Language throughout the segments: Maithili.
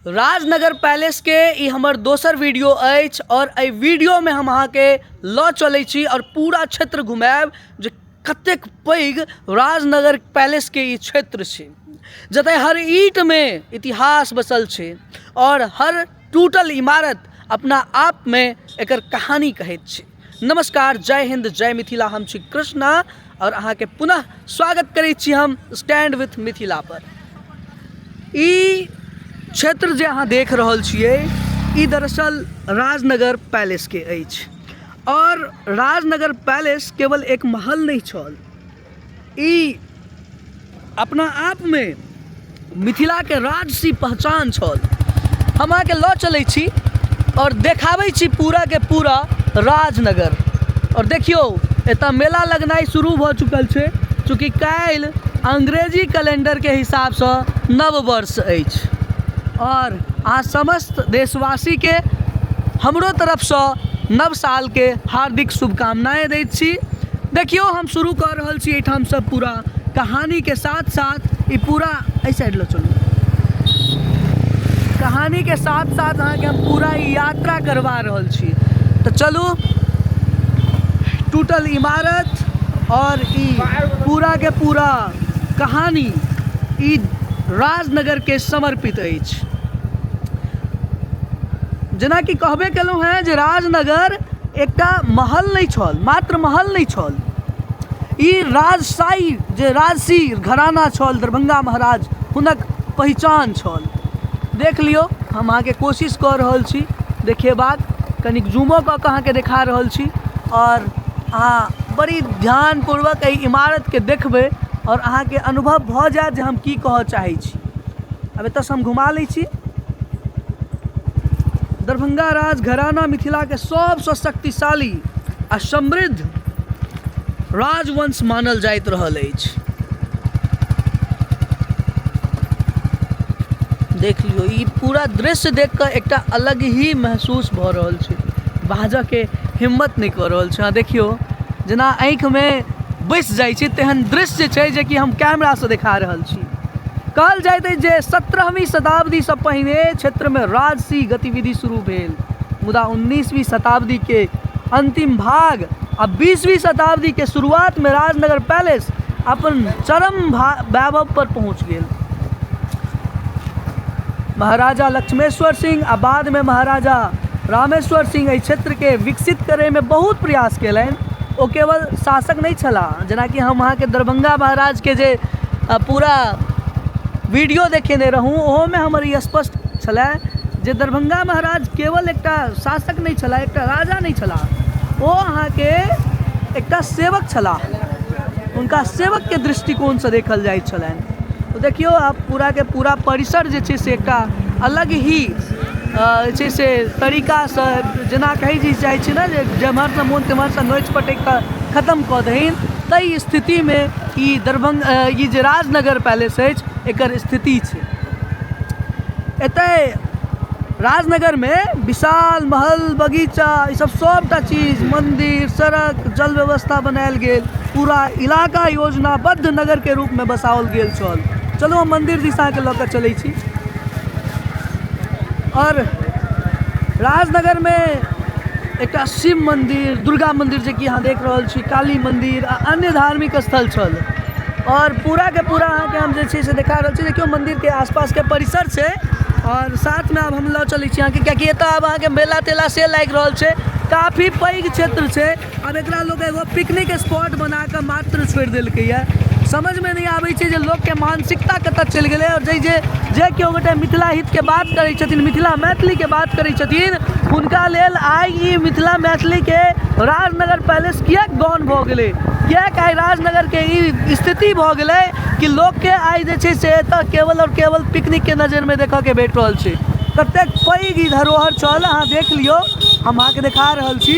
राजनगर पैलेस के ई हमर दोसर वीडियो अछि आओर एहि वीडियोमे हम अहाँके लऽ चलै छी आओर पूरा क्षेत्र घुमायब जे कतेक पैघ राजनगर पैलेसके ई क्षेत्र छै, जतय हर ईंटमे इतिहास बसल छै आओर हर टूटल इमारत अपना आपमे एकर कहानी कहैत छै। नमस्कार, जय हिन्द, जय मिथिला। हम छी कृष्णा आओर अहाँके पुनः स्वागत करै छी हम स्टैंड विथ मिथिला पर। ई क्षेत्र जे अहाँ देख रहल छियै ई दरअसल राजनगर पैलेसके अछि आओर राजनगर पैलेस केवल एक महल नहि छल, ई अपना आपमे मिथिलाके राजसी पहचान छल। हम अहाँके लऽ चलै छी आओर देखाबै छी पूराके पूरा राजनगर। आओर देखियौ, एतऽ मेला लगनाइ शुरू भऽ चुकल छै, चूँकि काल्हि अंग्रेजी कैलेंडरके हिसाबसँ नव वर्ष अछि। आओर अहाँ समस्त देशवासीके हमरो तरफसँ नव सालके हार्दिक शुभकामनाएँ दैत छी। देखियौ, हम शुरू कऽ रहल छी एहिठामसँ पूरा कहानीके साथ साथ ई पूरा एहि साइड लऽ चलू। कहानीके साथ साथ अहाँके हम पूरा ई यात्रा करवा रहल छी। तऽ चलू, टूटल इमारत आओर ई पूराके पूरा कहानी ई राजनगरके समर्पित अछि। जेनाकि कहबे केलहुँ हेँ जे राजनगर एकटा महल नहि छल, मात्र महल नहि छल, ई राजशाही जे राजसी घराना छल दरभंगा महाराज, हुनक पहिचान छल। देख लियौ, हम अहाँके कोशिश कऽ रहल छी देखेबाक, कनिक जूमो कऽ कऽ अहाँके देखा रहल छी आओर अहाँ बड़ी ध्यानपूर्वक एहि इमारतके देखबै आओर अहाँके अनुभव भऽ जायत जे हम की कहऽ चाहै छी। आब एतऽसँ हम घुमा लै छी। दरभंगा राज घराना मिथिलाके सबसँ शक्तिशाली आ समृद्ध राजवंश मानल जाइत रहल अछि। देख लियौ, ई पूरा दृश्य देख कऽ एकटा अलग ही महसूस भऽ रहल छै, बाजऽके हिम्मत नहि कऽ रहल छै। अहाँ देखियौ, जेना आँखिमे बसि जाइ छै तेहन दृश्य छै जेकि हम कैमरासँ देखा रहल छी। कहल जाइत अछि जे 17वीं शताब्दीसँ पहिने क्षेत्रमे राजसी गतिविधि शुरू भेल, मुदा 19वीं शताब्दीके अन्तिम भाग आ 20वीं शताब्दीके शुरुआतमे राजनगर पैलेस अपन चरम वैभव पर पहुँच गेल। महाराजा लक्ष्मेश्वर सिंह आ बादमे महाराजा रामेश्वर सिंह एहि क्षेत्रके विकसित करैमे बहुत प्रयास केलनि। ओ केवल शासक नहि छलाह, जेनाकि हम अहाँके दरभंगा महाराजके जे पूरा वीडियो देखेने रहूँ, ओहोमे हमर ई स्पष्ट छलै जे दरभंगा महाराज केवल एकटा शासक नहि छलाह, एकटा राजा नहि छलाह, ओ अहाँके एकटा सेवक छलाह। हुनका सेवकके दृष्टिकोणसँ देखल जाइत छलनि। देखियौ, आब पूराके पूरा परिसर जे छै से एकटा अलग ही जे छै से तरीकासँ, जेना कहै जे जाइ छै ने जे जेम्हरसँ मोन तेम्हरसँ नोचि पटकि कऽ खतम कऽ दहीन, ताहि स्थितिमे ई दरभंगा ई जे राजनगर पैलेस अछि एकर स्थिति छै। एतय राजनगरमे विशाल महल, बगीचा, ईसब सबटा चीज, मन्दिर, सड़क, जल व्यवस्था बनायल गेल। पूरा इलाका योजनाबद्ध नगरके रूपमे बसाओल गेल छल। चलू, हम मन्दिर दिस अहाँके लऽ कऽ चलै छी। आओर राजनगरमे एकटा शिव मन्दिर, दुर्गा मन्दिर जेकि अहाँ देख रहल छी, काली मन्दिर आ अन्य धार्मिक स्थल छल। आओर पूराके पूरा अहाँके हम जे छै से देखा रहल छी। देखियौ, मन्दिरके आसपासके परिसर छै आओर साथमे आब हम लऽ चलै छी अहाँके, किएकि एतऽ आब अहाँके मेला तेला से लागि रहल छै। काफी पैघ क्षेत्र छै। आब एकरा लोक एगो पिकनिक स्पॉट बना कऽ मात्र छोड़ि देलकैए। समझमे नहि आबै छै जे लोकके मानसिकता कतऽ चलि गेलै। आओर जे जे जे केओ गोटे मिथिला हितके बात करै छथिन, मिथिला मैथिलीके बात करै छथिन, हुनका लेल आइ ई मिथिला मैथिलीके राजनगर पैलेस किएक गौण भऽ गेलै? किएक आइ राजनगरके ई स्थिति भऽ गेलै कि लोकके आइ जे छै से एतऽ केवल आओर केवल पिकनिकके नजरिमे देखऽके भेट रहल छै? कतेक पैघ ई धरोहर छल, अहाँ देख लियौ। हम अहाँके देखा रहल छी।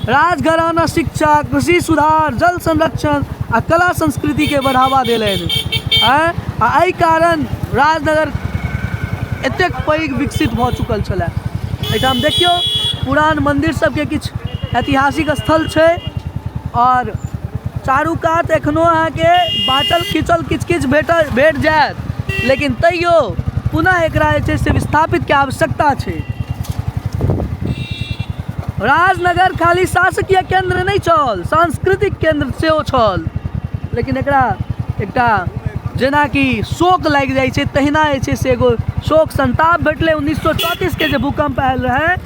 राजघराना शिक्षा, कृषि सुधार, जल संरक्षण आ कला संस्कृतिके बढ़ावा देलनि आँय आ एहि कारण राजनगर एतेक पैघ विकसित भऽ चुकल छलै। एहिठाम देखियौ, पुरान मन्दिर सबके किछु ऐतिहासिक स्थल छै आओर चारू कात एखनो अहाँके बाँचल खिचल किछु किछु भेटल भेट जायत, लेकिन तैयो पुनः एकरा जे छै से विस्थापितके आवश्यकता छै। राजनगर खाली शासकीय केन्द्र नहि छल, सांस्कृतिक केन्द्र सेहो छल, लेकिन एकरा एकटा जेनाकि शोक लागि जाइ छै तहिना जे छै से एगो शोक संताप भेटलै। 1934के जे भूकम्प आयल रहै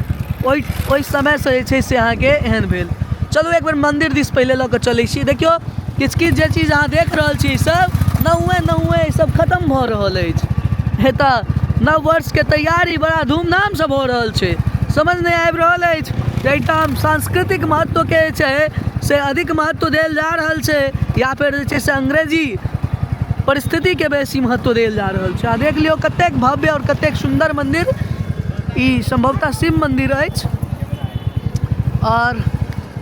ओहि ओहि समयसँ जे छै से अहाँके एहन भेल। चलू एक बेर मन्दिर दिस पहिले लऽ कऽ चलै छी। देखियौ, किछु किछु जे चीज अहाँ देख रहल छी, ईसभ नहुए नहुए ईसभ खतम भऽ रहल अछि। एतऽ नव वर्षके तैयारी बड़ा धूमधामसँ भऽ रहल छै। समझ नहि आबि रहल अछि जे एहिठाम सांस्कृतिक महत्वके जे छै से अधिक महत्व देल जा रहल छै या फेर जे छै से अंग्रेजी परिस्थितिके बेसी महत्व देल जा रहल छै। आ देख लियौ कतेक भव्य आओर कतेक सुन्दर मन्दिर ई सम्भवतः शिव मन्दिर अछि आओर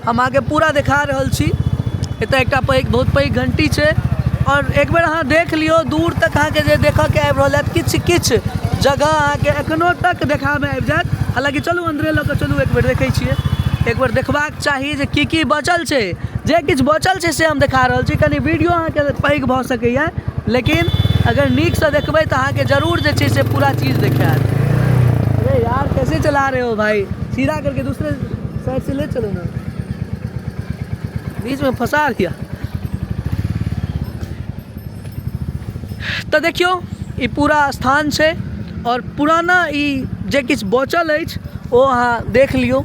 हम अहाँके पूरा देखा रहल छी। एतऽ एकटा पैघ, बहुत पैघ घण्टी छै आओर एक बेर अहाँ देख लियौ, दूर तक अहाँके जे देखऽके आबि रहल हैत, किछु किछु जगह अहाँके एखनो तक देखामे आबि जायत। हालाँकि चलू, अन्दरे लऽ कऽ चलू, एक बेर देखै छियै। एक बेर देखबाक चाही जे की की बचल छै। जे किछु बचल छै से हम देखा रहल छी। कनि वीडियो अहाँके पैघ भऽ सकैए, लेकिन अगर नीकसँ देखबै तऽ अहाँके जरूर जे छै से पूरा चीज देखायत। अरे यार, कैसे चला रहे हो भाई? सीधा करके दूसरे साइड से ले चलो ना, बीच में फंसा दिया। तऽ देखियौ, ई पूरा स्थान छै आओर पुराना ई जे किछु बचल अछि ओ अहाँ देख लियौ।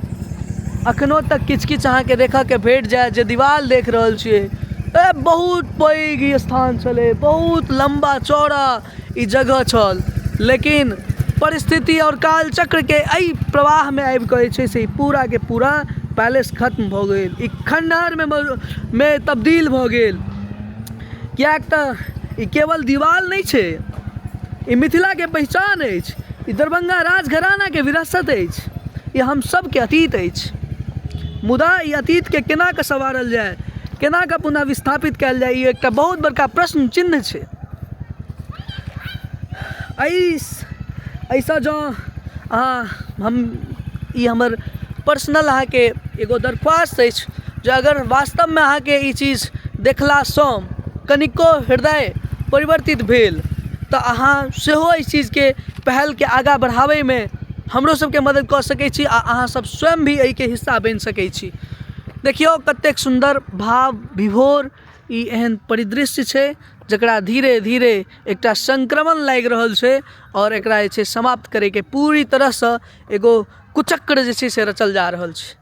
अखनो तक किछु किछु अहाँके देखऽके भेट जायत। जे दीवाल देख रहल छियै, ए बहुत पैघ ई स्थान छलै, बहुत लम्बा चौड़ा ई जगह छल, लेकिन परिस्थिति आओर कालचक्रके एहि प्रवाहमे आबि कऽ जे छै से ई पूराके पूरा पैलेस खत्म भऽ गेल, ई खण्डहरमे मे तब्दील भऽ गेल, किएक तऽ ई केवल दीवाल नहि छै, ई मिथिलाके पहिचान अछि, ई दरभंगा राजघरानाके विरासत अछि, ई हम सबके अतीत अछि। मुदा ई अतीतके केना कऽ संवारल जाय, केना कऽ पुनः विस्थापित कयल जाय, ई एकटा बहुत बड़का प्रश्न चिन्ह छै। एहिसँ जँ अहाँ हम ई हमर पर्सनल अहाँके एगो दरख्वास्त अछि जे अगर वास्तवमे अहाँके ई चीज देखलासँ कनिको हृदय परिवर्तित भेल तऽ अहाँ सेहो एहि चीजके पहलके आगाँ बढ़ाबैमे हमरो सबके मदति कऽ सकै छी आ अहाँ सब स्वयं भी एहिके हिस्सा बनि सकै छी। देखियौ कतेक सुन्दर भाव विभोर ई एहन परिदृश्य छै जकरा धीरे धीरे एकटा संक्रमण लागि रहल छै आओर एकरा जे छै समाप्त करैके पूरी तरहसँ एगो कुचक्र जे छै से रचल जा रहल छै।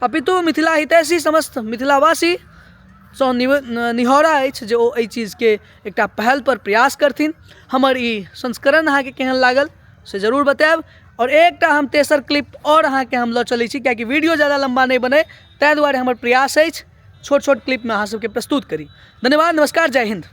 अपितु मिथिला हितैषी समस्त मिथिलावासी सँ निहोरा अछि जे ओ एहि चीजके एकटा पहलपर प्रयास करथिन। हमर ई संस्करण अहाँके केहन लागल से जरूर बतायब। आओर एकटा हम तेसर क्लिप आओर अहाँके हम लऽ चलै छी, कियाकि वीडियो ज्यादा लम्बा नहि बनै ताहि दुआरे हमर प्रयास अछि छोट छोट क्लिपमे अहाँ सबके प्रस्तुत करी। धन्यवाद, नमस्कार, जय हिन्द।